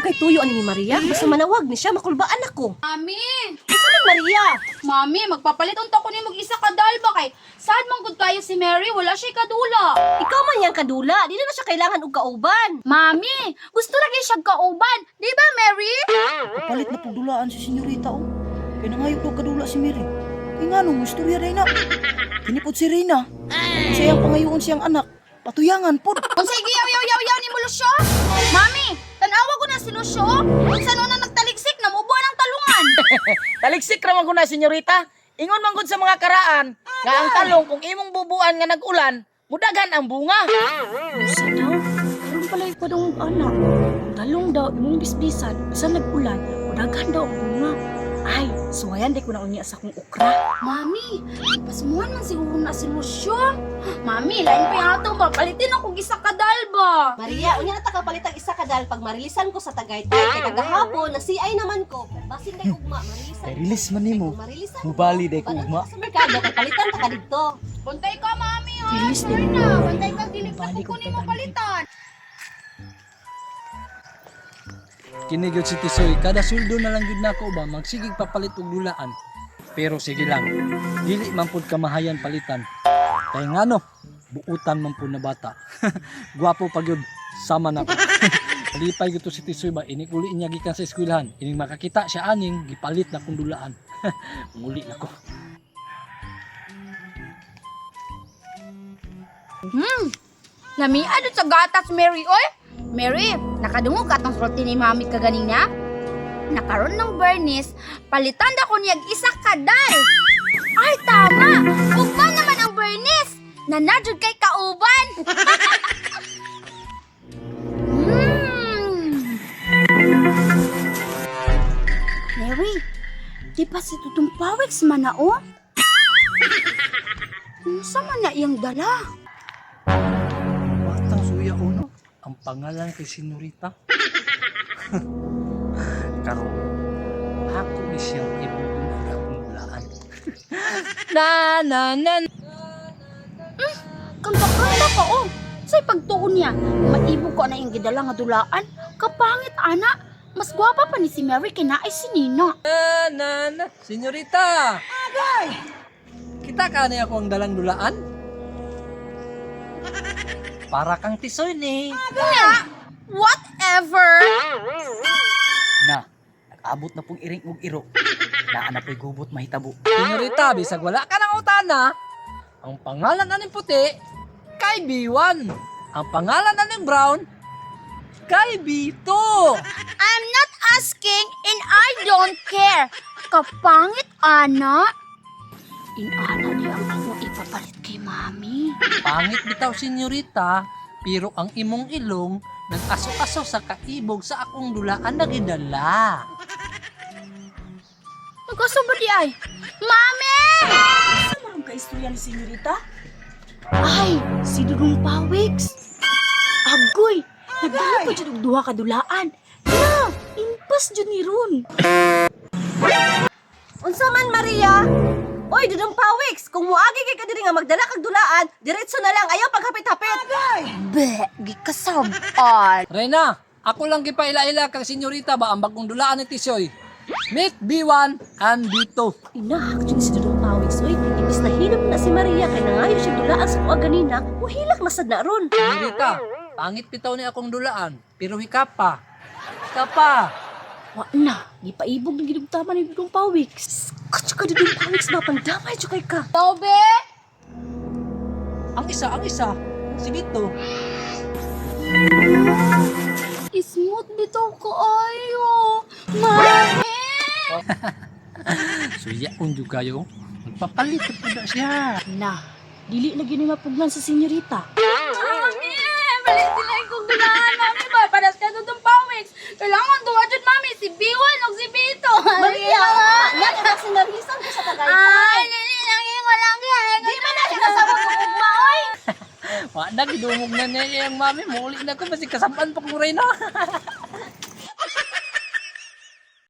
kay tuyo ani ni Maria, basta manawag ni siya makulbaan ako. Mami! Unsa man, Maria? Mami, magpapalit unta ko nimo og isa ka dal ba kay sad man gud kayo si Mary, wala siya kadula. Ikaw man yang kadula, di na siya kailangan og kauban. Mami, gusto lagi siya kauban, di ba, Mary? Kapalit na pagdulaan si senyorita oh. Kaya nangayo daw kadula si Mary. Kaya nga nung istorya rin na. Kinipod si Reyna. Kung siyang pangayoon siyang anak, patuyangan pod. Unsay giyaw yaw yaw yaw ni mo, Lucio? Mami, tan-awa ko na si Lucio. Unsa no na nagtaliksik na mubo ng talungan. Taliksik ra man ko na, senyorita. Ingon man gud sa mga karaan nga ang talong kung imong bubuan nga nag-ulan, mudaghan ang bunga. Unsa daw? Karon pala ipadong anak. Ang talong daw imong bisbisan, bisan nag-ulan, daghan daw ang bunga. Ay, suwayan di ko na unya sa akong okra. Mami, pasmuhan man siguro na si Lucio. Mami, lain pa yato ba? Palitin ako og isa ka dal ba? Maria, unya na ta kapalit ang isa ka dal pag marilisan ko sa Tagaytay kay kagahapon na CI naman ko. Basin day ugma, marilisan. Kay release man nimo. Kung marilisan. Mubali day ko Padung ugma. ka sa merkado kay palitan ta ka didto. Bantay ka, Mami, ha? Bilis Sorry din. na. Bantay ka, dili na Balik ko og nimo 500. palitan. Kini gyud si Tisoy, kada sweldo na lang gyud nako ba magsigig papalit og dulaan. Pero sige lang, dili man pud kamahayan palitan. Kay ngano, buutan man pud na bata. Gwapo pa gyud, sama na ko. Lipay gyud to si Tisoy ba inig uli niya gikan sa eskwelahan. Inig makakita siya aning gipalit na kong dulaan. Muli na ko. Lami adto sa gatas, Mary, oy. Mary, nakadungog ka tong sulti ni Mami kaganina? Nakaron ng Bernice, palitan da ko niyag isa ka dal. Ay, tama! Ugma naman ang Bernice! Nanadjud kay kauban! Mary, di pa si Tutong Pawex man na, oh? Unsa man na iyang dala? Batang suya uno, ang pangalan kay Senyorita. Karon, ako ni siyang ibugong ang akong dulaan. Na na na. Kanta-kanta ka, oh. Sa'y pagtuon niya, maibog ko na yung gidala nga dulaan. Kapangit, ana. Mas gwapa pa ni si Mary kina ay si Nina. Na na na. Senyorita! Kita ka niya ako ang dalang dulaan? Para kang tisoy ni. Whatever! Na, nag-abot na pong iring ug iro. Naa na po'y gubot mahitabo. Senyorita, bisag wala ka ng utana. Ang pangalan aning puti, kay B1. Ang pangalan aning brown, kay B2. I'm not asking and I don't care. Kapangit, ana. Inana niya ang akong ipapalit kay Mami. Pangit bitaw, senyorita, pero ang imong ilong nag-aso-aso sa kaibog sa akong dulaan na gidala. Nagkaso ba di ay? Mami! Unsa man ang kaistorya ni senyorita? Ay, si Dudong Pawiks. Agoy, nagdala pa jud og duha ka dulaan. Na, impas jud ni ron. Unsa man, Maria? Oy, Dudong Pawiks, kung muagi kay ka diri nga magdala kag dulaan, diretso na lang ayaw paghapit-hapit. Be, gikasabal. Reyna, ako lang gipaila-ila kang senyorita ba ang bagong dulaan ni Tisoy. Meet B1 and B2. Inahak jud si Dudong Pawiks, oy, imbis na hilom na si Maria kay nangayo siya dulaan sa kuha ganina, muhilak na sad na ron. Senyorita, pangit bitaw ni akong dulaan, pero hikapa. Hikapa. Wa na, gipaibog ng ginugtama ni Dudong Pawiks. Katyo ka, Dudong Pawiks ba pandamay jud kay ka. Tobe! Ang isa, ang isa. Si B2. Smooth bitaw ko ayo. Mami! Suyaon jud kayo. Magpapalit na po na siya. Na, dili lagi ni mapugnan sa senyorita. Mami! Balik sila yung kong dulaan, mami ba? Paras ka doon pawiks. Kailangan duwa dyan, mami. Si B1 o si B2. Maria, na kay si Marilisan ko sa Tagaytay. Ay, lili lang yung walang yan. Di man na siya kasabot og ugma, oy. Wa na gidungog na niya iyang mami. Muli na ko basi kasapan pa ko Reyna.